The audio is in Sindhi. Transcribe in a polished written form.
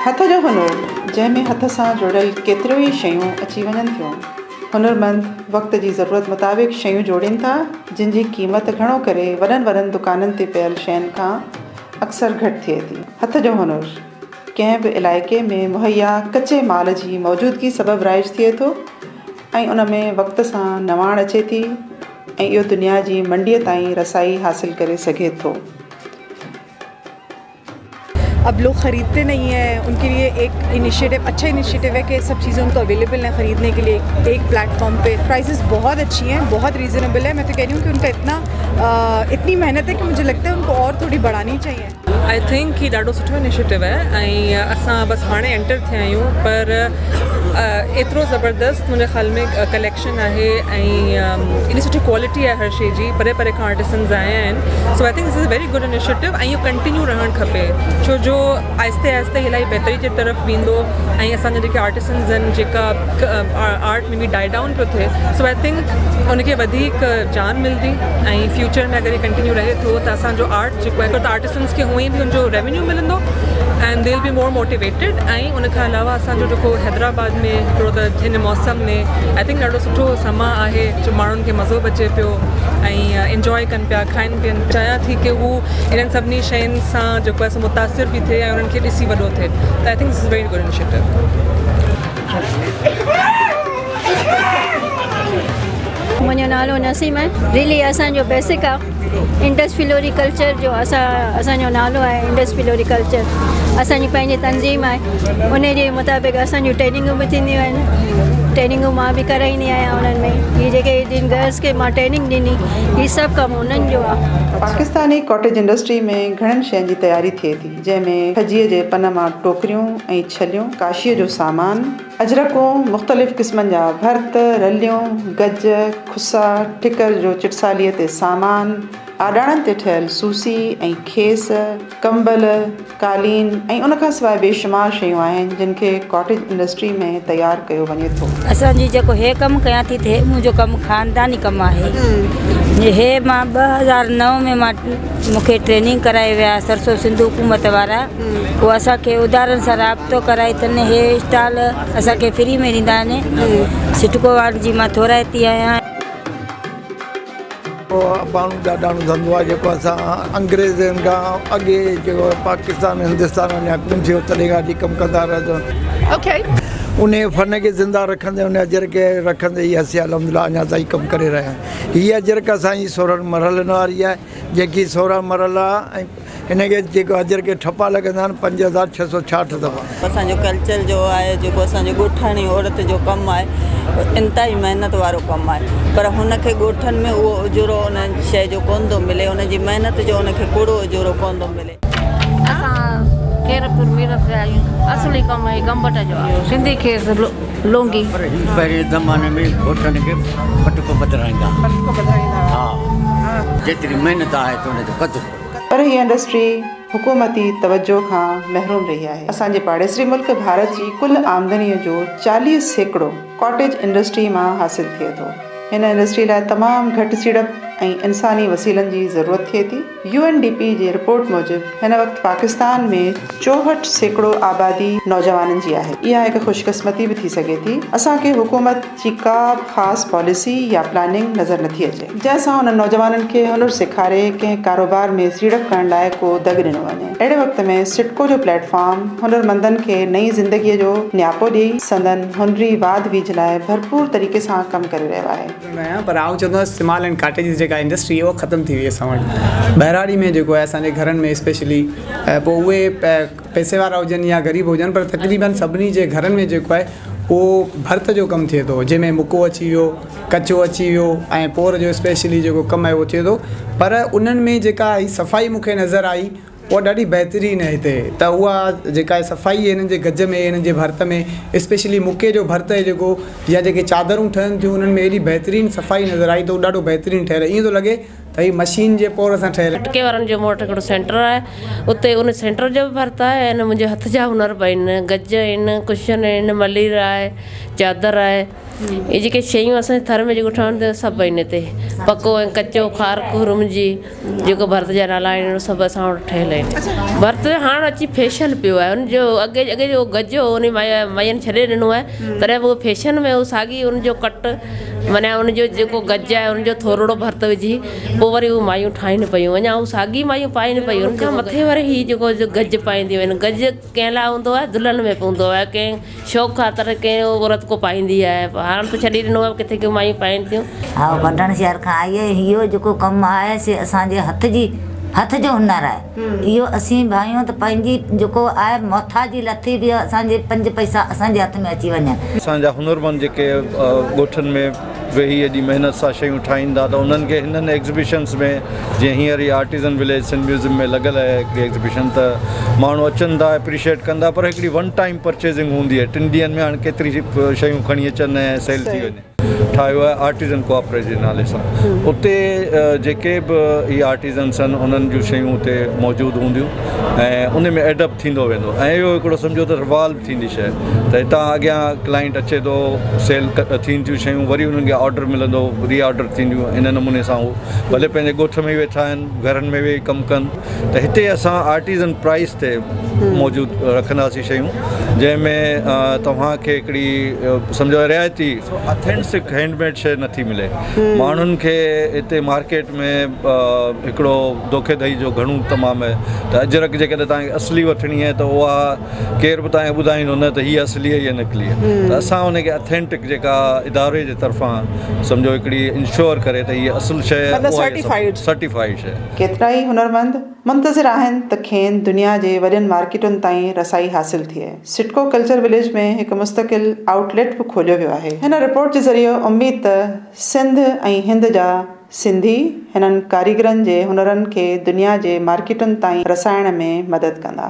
هٿ جو هنر، جنهن ۾ هٿ سان جڙيل ڪيتريون ئي شيون اچي وڃن ٿيون. هنرمند وقت جي ضرورت مطابق شيون جوڙين ٿا، جن جي قيمت گهڻو ڪري وڏن وڏن دڪانن تي پيل شين کان اڪثر گهٽ ٿئي ٿي. هٿ جو هنر ڪنهن به علائقي ۾ مهيا ڪچي مال جي موجودگي سبب رائج ٿئي ٿو ۽ ان ۾ وقت سان نواڻ اچي ٿي ۽ اهو دنيا جي منڊيء تائين رسائي حاصل ڪري سگهي ٿو. اب لوگ خريدتي نهين هين ان ڪي ليي ايڪ انيشيٽو اڇا انيشيٽو هي ڪي سب چيزين ان ڪو اويليبل هين خريدني ڪي ليي ايڪ پليٽ فارم پي پرائسز بهت اڇي هين بهت ريزنيبل هي مين تو ڪهه رهي هون ڪي ان ڪا اتنا اتني محنت هي ڪي مجهي لگتا هي ان ڪو اور ٿوڙي بڙهاني چاهيي. I think هي ڏاڍو سٺو انيشيٽو آهي ۽ اسان بس هاڻي انٽر ٿيا آهيون پر ايترو زبردست منهنجي خيال ۾ ڪليڪشن آهي ۽ ايڏي سٺي ڪوالٽي آهي هر شي جي پري پري کان آرٽسنز آيا آهن so I think this is a very good initiative ۽ اهو ڪنٽينيو رهڻ کپي ڇو جو آهستي آهستي الاهي بهتري جي طرف ويندو ۽ اسان جا جيڪي آرٽسنز آهن جيڪا آرٽ ۾ بي ڊائي ڊائون پيو ٿئي سو I think ان کي وڌيڪ جان ملندي ۽ فيوچر ۾ اگر هي ڪنٽينيو رهي ٿو ته اسان جو آرٽ جيڪو آهي ته آرٽسنز کي هونئن به ان جو ريونيو ملندو and they will be more motivated ۽ ان کان علاوه اسان جو جيڪو حيدرآباد ۾ هڪڙو ته هن موسم ۾ I think ڏاڍو سٺو سما آهي جو ماڻهن کي مزو به اچي پيو ۽ انجواء ڪن پيا کائن پين چاهيان ٿي ڪي هو انهن سڀني شين سان جيڪو آهي سو متاثر به ٿئي ۽ انهن کي ڏسي وڏو ٿئي ته I think this is very good initiative. منهنجو نالو نسيم آهي ريلي اسان جو بيسڪ آ انڊس فلوري ڪلچر جو اسان اسان جو نالو آهي انڊس فلوري ڪلچر اسان جي پنهنجي تنظيم آهي ان جي مطابق اسان جون ٽريننگون به ٿينديون آهن ٽريننگون مان به ڪرائيندي آهيان انهن ۾ هي جيڪي جن گرلس کي مان ٽريننگ ڏني هي سڀ ڪم انهن جو آهي. پاڪستاني ڪاٽيج انڊسٽري ۾ گهڻن شين جي تياري ٿئي ٿي، جنهن ۾ کجيء جي پن مان ٽوڪريون ۽ ڇليون، ڪاشيء جو سامان، اجرڪون، مختلف قسمن جا ڀرت، رليون، گج، کسا، ٺڪر جو چٽساليء تي سامان، آڏاڻن تي ٺهيل سوسي ۽ کيس، ڪمبل، قالين ۽ ان کان سواء بيشمار شيون آهن جن کي ڪاٽيج انڊسٽري ۾ تيار ڪيو وڃي ٿو. اسان جي جيڪو هي ڪم ڪيان ٿي ته هي منهنجو ڪم خانداني ڪم آهي هي مان 2009 ۾ مان مون کي ٽريننگ ڪرائي ويا سرسو سنڌ حڪومت وارا پوء اسان کي ادارن سان رابطو ڪرائي تن هي اسٽال اسان کي فري ۾ ڏيندا آهن سٽڪو وارن جي مان ٿورائتي آهيان. اباڻو ڏاڏاڻو ڌنڌو آهي جيڪو اسان انگريزن کان اڳي جيڪو پاڪستان هندستان اڃا ڪونه ٿيو تڏهن کان وٺي ڪم ڪندا رهيا ان فن کي زنده رکندي ان اجرڪ کي رکندي ئي اسين الحمدلله اڃا تائين ڪم ڪري رهيا آهيون هي اجرڪ اسان جي سورهن مرحلن واري آهي جيڪي 16 مرحلا ۽ هن کي جيڪو اجر کي ٺپا لڳندا آهن 5666 دفعا. اسان جو ڪلچر جو آهي جيڪو اسان جو ڳوٺاڻي عورت جو ڪم آهي انتهائي محنت وارو ڪم آهي پر هن کي ڳوٺن ۾ اهو اجورو ان شيء جو ڪونه ٿو ملي ان جي محنت جو ان کي ڪوڙو اجورو ڪونه ٿو ملي. اسان خيرپور ميرس جا آهيون اصلي ڪم هي گمبٽ جو آهي سنڌي کيس لونگي. پر هي پهرين زماني ۾ گهوٽن کي پٽڪو ٻڌرائيندا ها. پٽڪو ٻڌرائيندا ها. جيتري محنت آهي ته ان جو قدر ڪونهي. پر هيء انڊسٽري حڪومتي توجهه کان محروم رهي آهي. اسان جي پاڙيسري ملڪ ڀارت جي ڪل آمدنيء جو 40% ڪاٽيج انڊسٽري مان حاصل ٿئي ٿو. هن انڊسٽري لاء تمام گهٽ سيڙپ ۽ انساني وسيلن جي ضرورت ٿئي ٿي. يو اين ڊي پي جي رپورٽ موجب هن وقت پاڪستان ۾ 64% آبادي نوجوانن جي آهي. اها هڪ خوشقسمتي به ٿي سگهي ٿي. اسان کي حڪومت جي ڪا به خاص پاليسي يا پلاننگ نظر نٿي اچي، جنهن سان انهن نوجوانن کي هنر سيکاري ڪنهن ڪاروبار ۾ سيڙپ ڪرڻ لاء ڪو دڳ ڏنو وڃي. اهڙي وقت ۾ سٽڪو جو پليٽ فارم هنرمندن کي نئين زندگيء جو نياپو ڏئي سندن هنري واڌ ويجهه لاء ڀرپور طريقي سان ڪم ڪري رهيو آهي. نه آهيان پر آئون چوندو آهيان سمال اينڊ ڪاٽيجز جيڪا انڊسٽري اها ختم ٿي وئي اسان وٽ ٻهراڙي ۾ جيڪو آهي اسان جي گهرن ۾ اسپيشلي پوء اهي پئسي وارا هجن يا غريب هجن پر تقريبن سڀني جي گهرن ۾ جيڪو آهي اهو ڀرت جو ڪم ٿئي ٿو جنهن ۾ مڪو اچي ويو ڪچو اچي ويو ۽ پور جو اسپيشلي جيڪو ڪم آهي اهو ٿئي ٿو پر انهن ۾ جيڪا هي صفائي مون کي نظر آئي اها ڏاڍي بهترين آهي هتي ته اها جيڪا آهي صفائي هنن جي گج ۾ هنن جي ڀرت ۾ اسپيشلي مڪي جو ڀرت آهي جيڪو يا جيڪي چادرون ٺهن ٿيون انهن ۾ ايڏي بهترين صفائي نظر آئي ته اهو ڏاڍو بهترين ٺهيل آهي ائين ٿو لڳي ته. ته هي مشين جي پور سان ٺهيل. پٽڪي وارن جو مون وٽ هڪڙو سينٽر آهي اتي ان سينٽر جو به ڀرت آهي ۽ منهنجي هٿ جا هنر به آهن گج آهن ڪشن آهن ملير آهي چادر آهي اهي جيڪي شيون اسان جي ٿر ۾ جيڪو ٺهن ٿيون سڀ آهن هتي پڪو ۽ ڪچو کارڪ رمجي جيڪو ڀرت جا نالا آهن اهي سڀ اسان وٽ ٺهيل آهن ڀرت هاڻ اچي فيشن پيو آهي ان جو اڳي اڳي جو گج هو ان ماين ڇڏي ڏنو آهي تڏهن به اهو فيشن ۾ اهو ساڳي ان جو ڪٽ معنيٰ ان جو جيڪو گج آهي ان جو ٿورڙو ڀرت وجهي پوء وري اهي مايون ٺاهين پيون اڃا اهي ساڳي مايون پائين پيون ان کان مٿي وري هي جيڪو گج پائينديون آهن گج ڪنهن لاء هوندو آهي دلهن ۾ پوندو آهي ڪنهن شوق خاطر ڪنهن عورت ڪو پائيندي آهي هاڻ ته ڇڏي ڏنو آهي ڪٿي ڪي مايون پائين ٿيون. هائو ڪڍڻ شهر کان آئي آهي اهو جيڪو ڪم آهي سي اسان جي هٿ جي هٿ جو هنر آهي اهو اسين ڀانيون ته پنهنجي جيڪو آهي محتاجي لٿي به اسان جي پنج پئسا اسان جي هٿ ۾ اچي وڃن. اسان جا هنرمند جيڪي ڳوٺن ۾ ويهي ايڏي محنت سان شيون ٺاهين ٿا ته انهن کي هنن ايگزيبيشنس ۾ جيئن هينئر هي آرٽيزن وليج سنڌ ميوزيم ۾ لڳل آهي هڪڙي ايگزيبيشن ته ماڻهو اچن ٿا اپريشيئيٽ ڪن ٿا پر هڪڙي ون ٽائيم پرچيزنگ هوندي آهي ٽن ڏينهن ۾ هاڻي ڪيتري شيون کڻي اچن ۽ سيل ٿي وڃي. ٺاهيو آهي آرٽيزن ڪوآپريٽ جي نالي سان اتي جيڪي به هي آرٽيزنس آهن انهن جون شيون اتي موجود هونديون ۽ ان ۾ ايڊ اپ ٿيندو ويندو ۽ اهو هڪڙو سمجهو ته ريوالو ٿيندي شيء ته هتان اڳيان ڪلائنٽ اچي ٿو سيل ٿين ٿيون شيون وري انهن کي آرڊر ملندو ري آرڊر ٿينديون ان نموني سان هو ڀلي پنهنجي ڳوٺ ۾ ئي ويٺا آهن گهرن ۾ ويهي ڪم ڪن ته هتي اسان آرٽيزن پرائس تي موجود رکنداسين شيون جنهن ۾ توهان کي هڪڙي سمجهو رعايتي اٿينٽڪ هينڊ ميڊ شيء نٿي ملي ماڻهن کي هتي مارڪيٽ ۾ هڪڙو دوکيدهي جو گهڻو تمام آهي ته اجرڪ جيڪڏهن توهان کي اصلي وٺڻي آهي ته اها ڪير به توهان کي ٻڌائيندو نه ته هي اصلي آهي يا نقلي آهي ته اسان ان کي اٿينٽڪ جيڪا اداري جي طرفان سمجهو هڪڙي انشور ڪري ته هي اصل شيء آهي سرٽيفائيڊ شيء. ڪيترائي هنرمند منتظر آهن ته کين دنيا جي وڏين مارڪيٽن تائين رسائي حاصل ٿئي. سٽڪو ڪلچر وليج ۾ هڪ مستقل آئوٽ ليٽ به کوليو ويو آهي. هن رپورٽ جي ذريعي اميد ته سنڌ ۽ هند جا سنڌي هنن ڪاريگرن جي هنرن کي دنيا جي مارڪيٽن تائين رسائڻ ۾ مدد ڪندا.